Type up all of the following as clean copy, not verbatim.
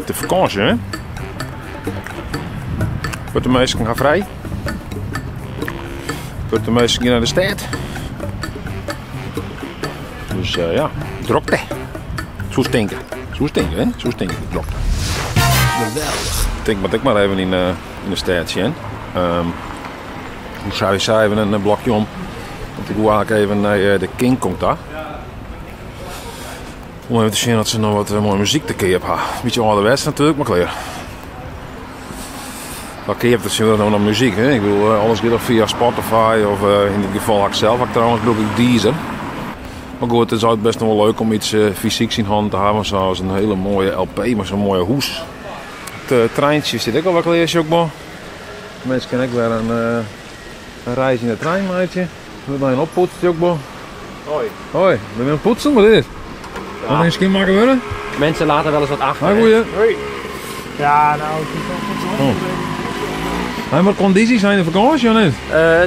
De fakânsje, hè? Wurdt de minsken ha frij. Wurdt de minsken gean nei de stêd. Dus ja, drokte. Soest tinke. Soest tinke, hè? Soest tinke, de drokte. Geweldich. Ik tink, moat ik mar even yn de stêd sjen. Hoe sawiesa even in blokje om. Want ik woe eigentlik even nei de King Kong ta. Om even te sjen oft se noch wat moaie muzyk te keap ha. Bytsje âlderwets natuerlik, mar klear. Wat keap der tsjintwurdich no noch muzyk, hè? Ik bedoel, alles giet al fia Spotify of yn dit gefal ha ik sels, ha ik trouwens brûk ik Deezer. Mar goed, it is altyd best noch wol leuk om iets fysyks yn hannen te hawwen, sa as in hiele moaie LP mei sa'n moaie hoes. It treintsje stiet ek al wat klear, sjoch ik mar. Minsken kinne ek wer in reis yn de trein meitsje. Wurdt noch even oppoetst, sjoch ik mar. Hoi. Hoi, binne we oan it poetsen? Wat is dit? Ja. Moat even skjinmakke wurde? Mensen laten wel eens wat achter. Hoi, goeie. Hoi. Ja, nou, het is wel Oh. Hey, wat kondysjes zijn de fakânsje of net?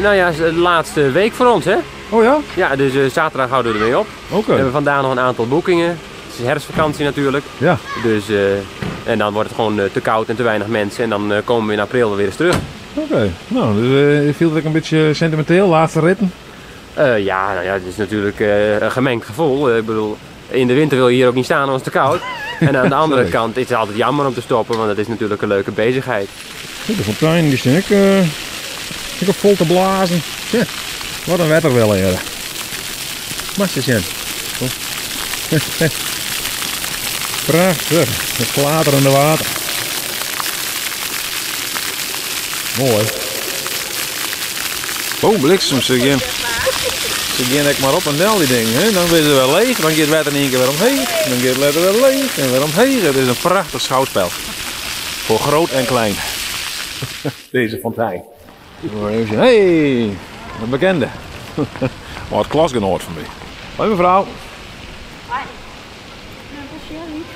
Nou ja, de laatste week voor ons, hè? Oh ja? Ja, dus zaterdag houden we ermee op. Oké. We hebben vandaag nog een aantal boekingen. Het is herfstvakantie natuurlijk. Ja. Dus, en dan wordt het gewoon te koud en te weinig mensen. En dan komen we in april weer eens terug. Oké, nou, dus viel het ook een beetje sentimenteel, laatste ritten? Ja, nou ja, het is natuurlijk een gemengd gevoel. Ik bedoel, in de winter wil je hier ook niet staan, want het is te koud. En aan de andere Sorry. kant is het altijd jammer om te stoppen, want het is natuurlijk een leuke bezigheid. De fontein die sta ik ook vol te blazen. Ja, wat een wetter wel hier. Mag je zien. Prachtig, het klaterende water. Mooi. Oh, bliksem, ze gaan. Ze gaan ek maar op en del die dingen. Hè? Dan worden ze weer leeg, dan gaat het water in één keer weer omheeg. Dan gaat het water weer leeg en weer omheeg. Het is een prachtig schouwspel. Voor groot en klein. Deze fontein. Hey, een bekende. Wat klasgenoot van mij. Hoi mevrouw. Hoi.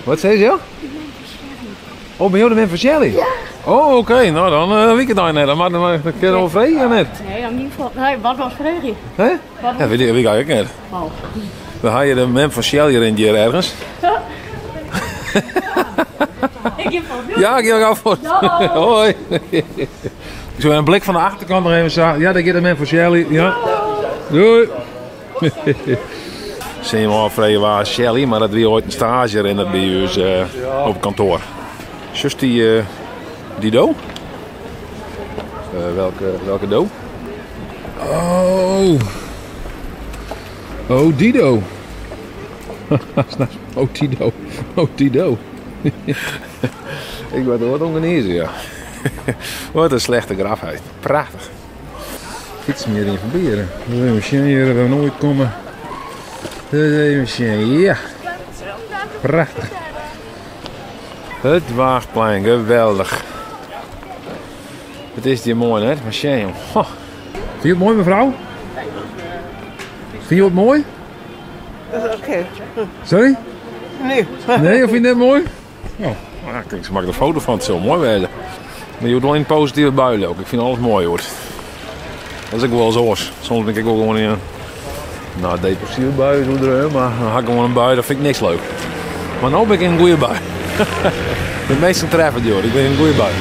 Wat zei ze? Oh, ben jij de man van Shelley? Ja. Oh, oké. Nou, dan weet ik het net. Dan dan kun je wel vregen net. Nee, dan niet voor. Nee, wat was vregen? Hè? Wat Ja, weet ik eigenlijk net. Oh. Dan haal je de man van Shelley in hier ergens. Ik heb van Ja, ik ga ook voor. Hallo. Hoi. Ik zou een blik van de achterkant nog even zagen. Ja, daar gaat de man van Shelley. Ja. Doei. Zijn we al vrij waar Shelley, maar dat wie ooit een stage in dat bij ons op kantoor. Zus die do? Welke do? Oh. Oh, Dido. Oh, Dido. Oh, Dido. Ik word er wat ongenezen, ja. Wat een slechte grafheid. Prachtig. Fiets meer in van Beren. Even zien hier, we nooit komen. Even zien, ja. Prachtig. Het Waagplein, geweldig. Het is hier mooi, hè? Maar shame, joh. Goh. Vind je het mooi, mevrouw? Vind je het mooi? Dat is oké. Sorry? Nee. Nee, of vind je het net mooi? Oh, nou, ik denk, ze maken er een foto van, het zal mooi worden. Maar je wordt wel in positieve bui ook. Ik vind alles mooi, hoor. Dat is ook wel zoals. Soms ben ik ook gewoon in een, nou, depressieve bui, zo er, maar dan had ik gewoon een bui, dat vind ik niks leuk. Maar nu ben ik in een goede bui. De meesten treffen het, joh. Ik ben in een goede bui.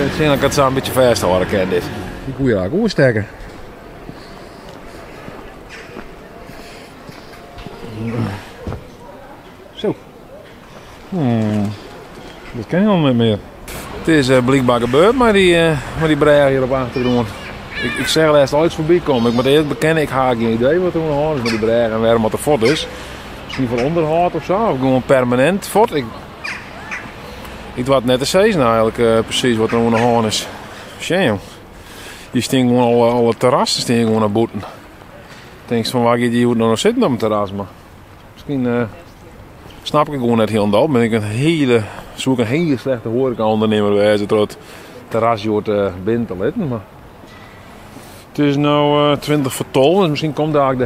Ik zie dat ik het zo een beetje vasthouden kan, dit. Die koeien raken oersterker. Zo. Dat kan helemaal niet meer. Het is blijkbaar gebeurd, maar die brei hier op achtergrond. Ik zeg laatst al iets voorbij komen. Ik moet eerlijk bekennen, ik heb geen idee wat er aan de hand is met die brei en waarom het er fort is. Misschien voor onderhoud of zo, of gewoon permanent fort. Ik wou het net te zeggen eigenlijk precies wat er aan de hand is. Shame. Hier staan gewoon alle terrassen staan gewoon naar boeten. Ik denk van waar gaat die nou nog zitten op het terras, maar misschien snap ik het gewoon net helemaal. Ben ik een hele, zoek een hele slechte horeca-ondernemer wijze door het terrasje wordt binnen te letten. Maar het is nu 20 voor 12, dus misschien komt daar de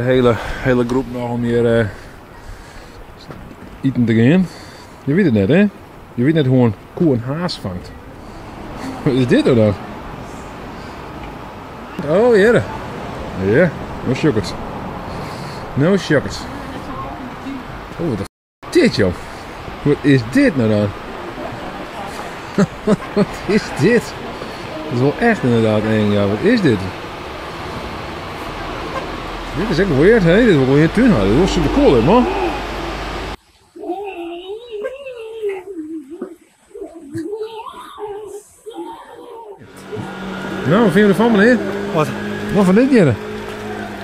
hele groep nog om hier eten te gaan. Je weet het net, hè? Je weet net hoe een koe een haas vangt. Wat is dit nou dan? Oh, hier. Ja, no suckers. No suckers. Oh, wat de f*** is dit, joh? Wat is dit nou dan? Wat is dit? Dat is wel echt inderdaad eng, ja. Wat is dit? Dit is echt weird, hè? Dit wil ik wel in je tuin houden. Dit is wel super cool, hè, man. Nou, wat vind je ervan, meneer? Wat? Wat van dit hier?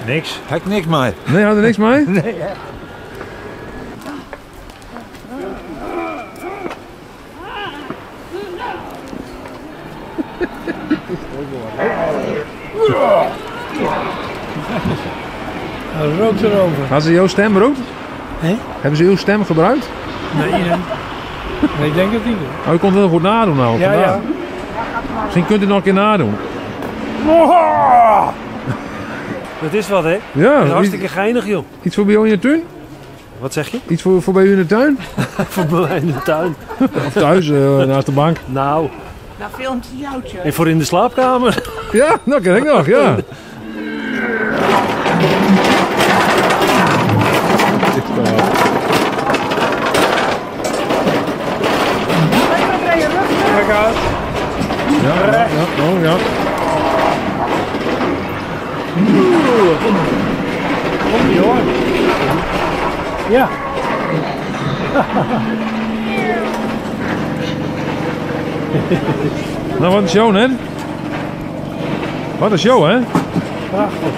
Niks. Heb ik niks mee. Nee, had er niks mee? Nee. Hij rookt erover. Hadden ze jouw stem gebruikt? Hè? Hebben ze uw stem gebruikt? Nee, nee. Nee, ik denk het niet. Oh, u kon het wel goed nadoen nou. Ja, vandaag. ja. Misschien kunt u het nog een keer nadoen. Dat is wat, hè? Ja, Dat is hartstikke geinig, joh. Iets voor bij jou in de tuin? Wat zeg je? Iets voor bij u in de tuin? Voor bij mij in de tuin. Of thuis, naast de bank? Nou. Nou, filmt jouwtje. En voor in de slaapkamer. Ja, dat ken ik nog, ja. Kijk uit. Ja, ja, ja, oh, ja. Komt ie hoor. Ja. Nou, wat een show, hè? Wat een show, hè? Prachtig.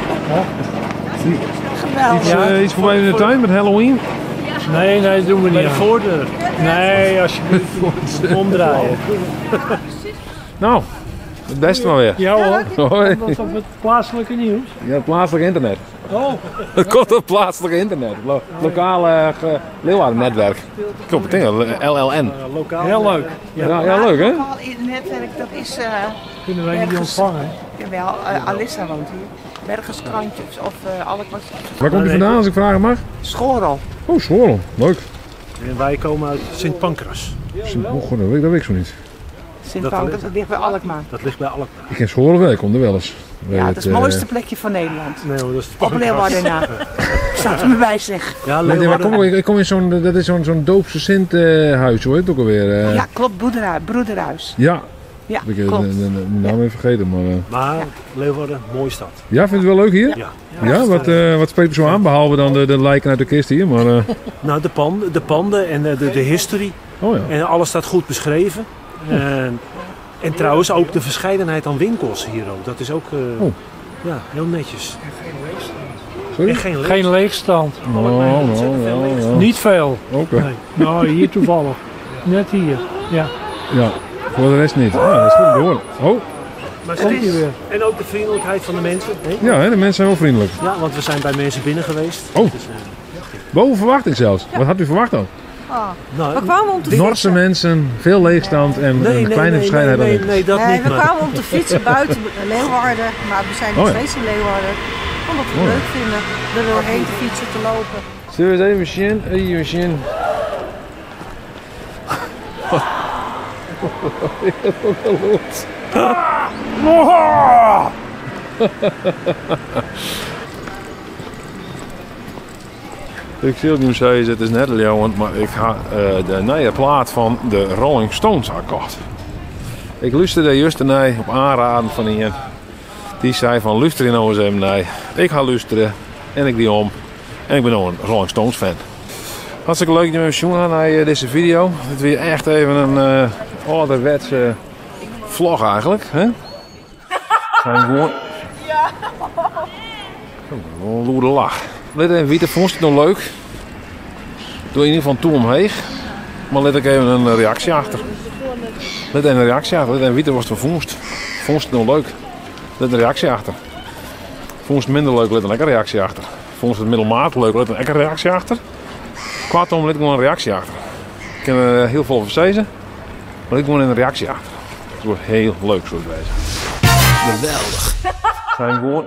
Geweldig. Iets, iets voorbij in de tuin met Halloween? Nee, nee, dat doen we niet. Bij de aan. voordeur. Nee, alsjeblieft. Omdraaien. Nou, het beste maar weer. Ja hoor. Hoi. Komt dat op het plaatselijke nieuws? Ja, het plaatselijk internet. Oh. Het komt op plaatselijk internet. Lokale Leeuwarden-netwerk. Klopt, het ding, LLN. Lokaal. Heel leuk. Ja, ja, leuk hè? Lokaal netwerk, dat is... Kunnen wij niet Bergers. ontvangen? Jawel, Alissa woont hier. Bergers krantjes of alle wat. Waar komt u vandaan als ik vragen mag? Schorel. Oh, Schorel. Leuk. En wij komen uit Sint Pancras. Oh, god, dat weet ik zo niet. Sint Pancras, dat ligt bij Alkmaar. Dat ligt bij Alkmaar. Ik ken Schorel wel, ik kom er wel eens. Ja, dat is het mooiste plekje van Nederland. Nee hoor, dat is Op Leeuwarden na. Staat er me bij zeg. Ja, Nee, maar kom, ik kom in zo'n, dat is zo'n doopse Sint-huis, hoe heet het ook alweer? Ja, klopt, broederhuis. Ja. Ja, ik heb klopt. de naam even vergeten, maar... Maar Leeuwarden, mooie stad. Ja, vind je het wel leuk hier? Ja. Ja, wat spreekt u zo aan, behalve dan de lijken uit de kist hier, maar... Nou, de panden en de history. Oh ja. En alles staat goed beschreven. En trouwens ook de verscheidenheid aan winkels hier ook. Dat is ook ja, heel netjes. Sorry? En geen leegstand. Geen leegstand. Oh, Niet veel. Oké. Nee. Nou, hier toevallig. Net hier. Ja. Ja, voor de rest niet. Ah, dat is goed te horen. Oh. Maar Komt ie weer. En ook de vriendelijkheid van de mensen. Hè? Ja, hè, de mensen zijn wel vriendelijk. Ja, want we zijn bij mensen binnen geweest. Oh. Dus, Boven verwachting zelfs. Wat had u verwacht dan? Oh. Nou, we kwamen om te Norse fietsen. mensen, veel leegstand en een kleine verscheidenheid. Nee, dat nee, niet. we maar. kwamen om te fietsen buiten Leeuwarden, maar we zijn nog Oh ja. steeds in Leeuwarden. Omdat we het Oh ja. leuk vinden er doorheen te fietsen, te lopen. Zullen we eens even zien? Even zien. Ik heb ook wel los. Ik zie het nu zeggen, het is net Leeuwen, maar ik ga de nieuwe plaat van de Rolling Stones gekocht. Ik luisterde juist naar op aanraden van iemand. Die zei van luister je nou eens even naar. Ik ga luisteren en ik die om. En ik ben nou een Rolling Stones fan. Hartstikke leuk dat je me zoen naar deze video. Het weer echt even een ouderwetse vlog eigenlijk. Hè? Zijn gewoon... Ja. Een loerde lach. Let even weten, vond je het nou leuk? Doe in ieder geval toe omheen. Maar let ik even een reactie achter. Let even een reactie achter. Let even weten wat het vond. Vond je het nou leuk? Let een reactie achter. Vond je het minder leuk? Let een lekker reactie achter. Vond je het middelmatig leuk? Let een lekker reactie achter. Kortom, let gewoon een reactie achter. Ik kan er heel veel over zeggen. Maar let gewoon een reactie achter. Het wordt heel leuk zo te wezen. Geweldig. Zijn gewoon...